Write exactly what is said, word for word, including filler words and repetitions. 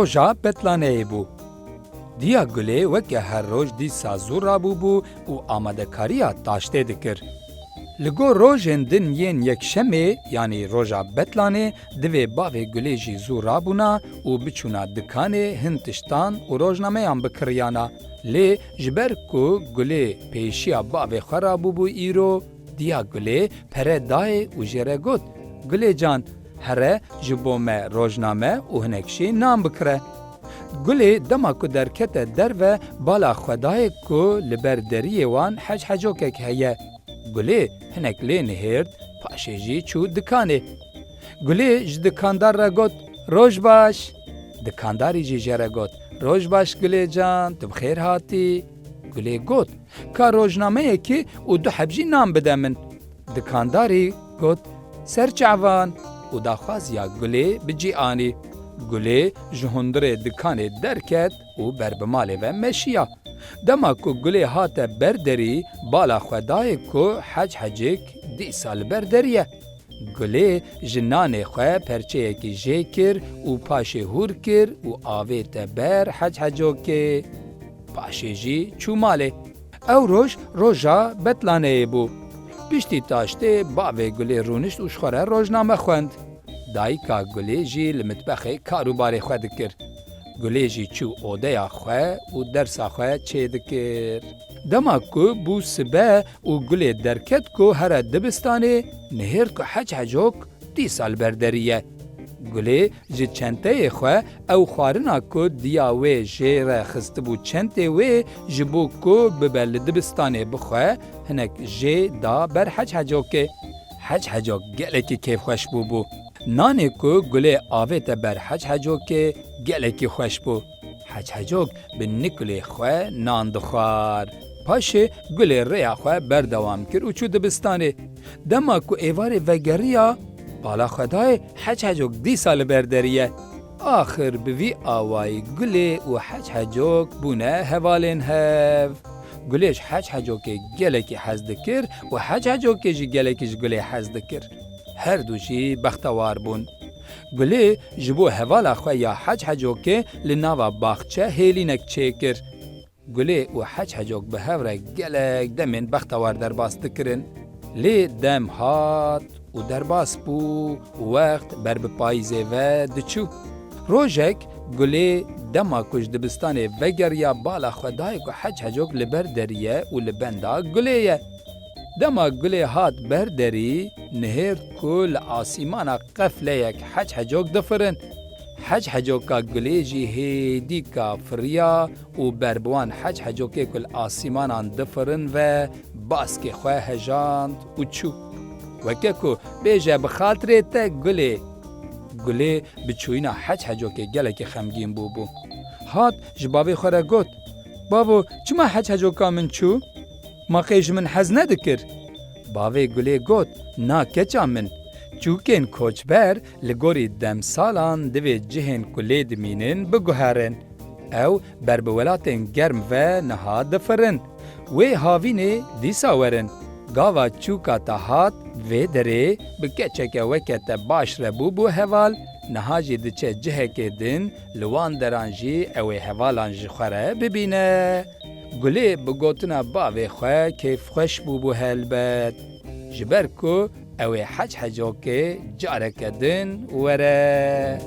Roja betlaneyê bû. Diya Gulê weke her roj dîsa zû rabûbû û amadekariya taştê dikir. Li gor rojên din yên yekşemê, yanî roja betlanê, divê bavê Gulê jî zû rabûna û biçûna dikanê hin tiştan û rojnameyan bikiriyana. Lê ji ber ku Gulê pêşiya bavê xwe rabûbû îro, diya Gulê pere dayê û jê re got, "Gulê can, here ji bo me rojname û hinek jî nan bikire." Gulê dema ku derkete derve, bala xwe dayê ku li ber deriyê wan hec hecokek heye. Gulê hinek lê nihêrt, paşê jî çû dikanê. Gulê ji dikandar re got, "Roj baş." Dikandarî jî jê re got, "Roj baş Gulê can, tu bi xêr hatî." Gulê got, "Ka rojnameyekê û du heb jî nan bide min." Dikandarî got, "Ser çavan," û daxwaziya Gulê bi cî anî. Gulê ji hundirê dikanê derket û ber bi malê ve meşiya. Dema ku Gulê hate ber derî, bala xwe dayê ku hec hecik dîsa li ber derî ye. Gulê ji nanê xwe perçeyekî jê kir û paşê hûr kir û avête ber hec hecokê. Paşê jî çû malê. Ew roj roja betlaneyê bû. Piştî taştê bavê Gulê rûnişt û ji xwe re rojname xwend. Dayika Gulê jî li mitbexê kar û barê xwe dikir. Gulê jî çû odeya xwe û dersa xwe çêdikir. Dema ku bû sibe û Gulê derket ku here dibistanê, nihêrt ku hec hecok dîsa li ber derî ye. Gulê ji çenteyê xwe ew xwarina ku diya wê jê re xistibû çentê wê, ji bo ku bibe li dibistanê bixwe, hinek jê da ber hec hecokê. Hec hecok gelekî kêfxweş bûbû. Nanê ku Gulê avête ber hec hecokê gelekî xweş bû. Hec hecok bi nikulê xwe nan dixwar. Paşê Gulê rêya xwe berdewam kir û çû dibistanê. Dema ku êvarê vegeriya, bala xwe dayê hec hecok dîsa li ber derî ye. Axir bi vî awayî Gulê û hec hecok bûne hevalên hev. Gulê ji hec hecokê gelekî hez dikir û hec hecokê jî gelekî ji Gulê hez dikir. Her du jî bextewar bûn. Gulê ji bo hevala xwe ya hec hecokê li nava baxçe hêlînek çêkir. Gulê û hec hecok bi hev re gelek demên bextewar derbas dikirin. Lê dem hat û derbas bû û wext ber bi payîzê ve diçû. Rojek Gulê dema ku ji dibistanê vegeriya, bala xwe dayê ku hec hecok li ber derî ye û li benda Gulê ye. Dema Gulê hat ber derî, nihêrt ku li asîmana qefleyek hec hecok difirin. Hec hecoka Gulê jî hêdîka firiya û ber bi wan hec hecokê ku li asîmanan difirin ve baskê xwe hejand û çû. Weke ku bêje, "Bi xatirê te Gulê." Gulê bi çûyîna hec hecokê gelekî xemgîn bûbû. Hat ji bavê xwe re got, "Bavo, çima hec hecoka min çû? Ma qey ji min hez nedikir?" Bavê Gulê got, "Na keça min, çûkên koçber li gorî demsalan divê cihên ku lê dimînin biguherin. Ew ber bi welatên germ ve niha difirin. Wê havînê dîsa werin. Gava çûka te hat vê derê bi keçeke weke te baş re bûbû heval, niha jî diçe cihekê din, li wan deran jî ew ê hevalan ji xwe re bibîne." Gulê bi gotina bavê xwe kêfxweş bûbû helbet. Ji ber ku ew ê hec hecokê careke din were.